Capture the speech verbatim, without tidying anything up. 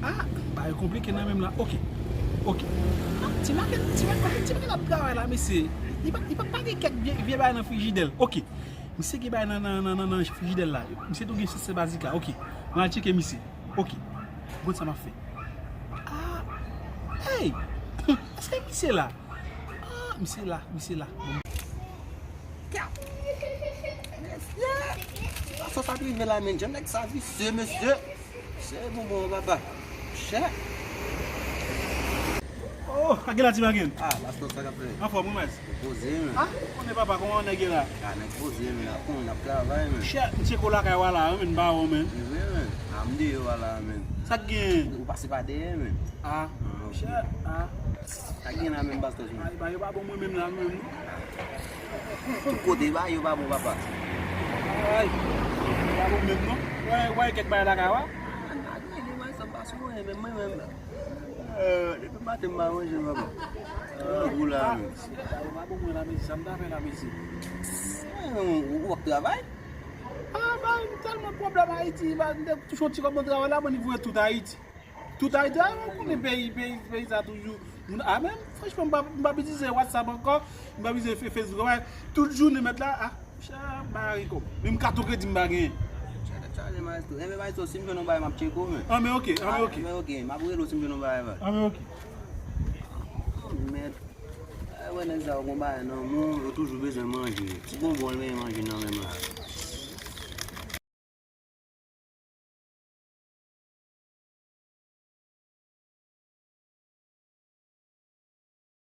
Ah, bagay konplike nan menm la. Ok. Ok. Ah, ti maken, ti maken, ti maken ap travay la, mesye. Li pa, li pa, pa gen kèk vye, vye bagay nan frijidè l. Ok. Misye gen bagay nan, nan, nan, nan, nan frijidè l la. Misye tou gen sèl bazika. Ok. Mwen al tcheke misye. Ok. Gad sa m ap fè. Ah. Hey! Èske misye la? Ah, misye la, misye la. Bon. Mesye! Sa sa rive la, men. Jan nèg sa visye, mesye. Se bonbon, papa. Chè. Oh, ak la ti maken. Ah, Baston, sa k ap fè? Anfòm, wi, mas. Poze, men. Ah, konnen papa, kòman nèg ye la? Ah, nèg poze, men. Ap konnen, ap travay, men. Chè, m tcheke w lakay w a la, men, m pa wè w, men. Se vre, men. Ah, m deyò a la, men. Sa k gen? Ou pase pa dèyè, men. Ah, chè, ah. Sa k gen la, men, Baston, men? Ay, ba yo pa bon mwen menm la, menm. Tout kote, ba yo pa bon, papa. Ay, yo pa bon menm, non. Wè, wè, kèk bagay lakay w a? Ah, nèg, nèg, mwen, sa m pa sou mwen, men mwen menm. Euh, depi maten m pa manje, papa. Ah, gou la, men. Sa yo pa bon mwen la, mezi. Sa m ta fè la, mezi? Eh, ou, ou ap travay? Ah, ba, m tèlman pwoblèm Ayiti, ba, m te touche yon ti kòb nan travay la, mwen voye tout Ayiti. Tout Ayiti, ah, ou konnen peyi, peyi, peyi sa toujou. Moun, ah, men, franchman, m pa, m pa itilize WhatsApp ankò, m pa itilize Fe-, Facebook, wè, tout jounen mèt la, ah, Chè, m pa gen kòb. Menm katon kredi m pa genyen. Chè, tèt chaje, maestro. Enben, maestro, si m jwenn yon bagay, m ap tcheke w, men. Anben, ok, anben, ok. Anben, ok. M ap rele w si m jwenn yon bagay, baz. Anben, ok. Oh, mèd. Ay, wè, nèg sa yo gon bagay nan men yo, yo toujou bezwen manje. Ti bonbon, l benyen manje nan men m la.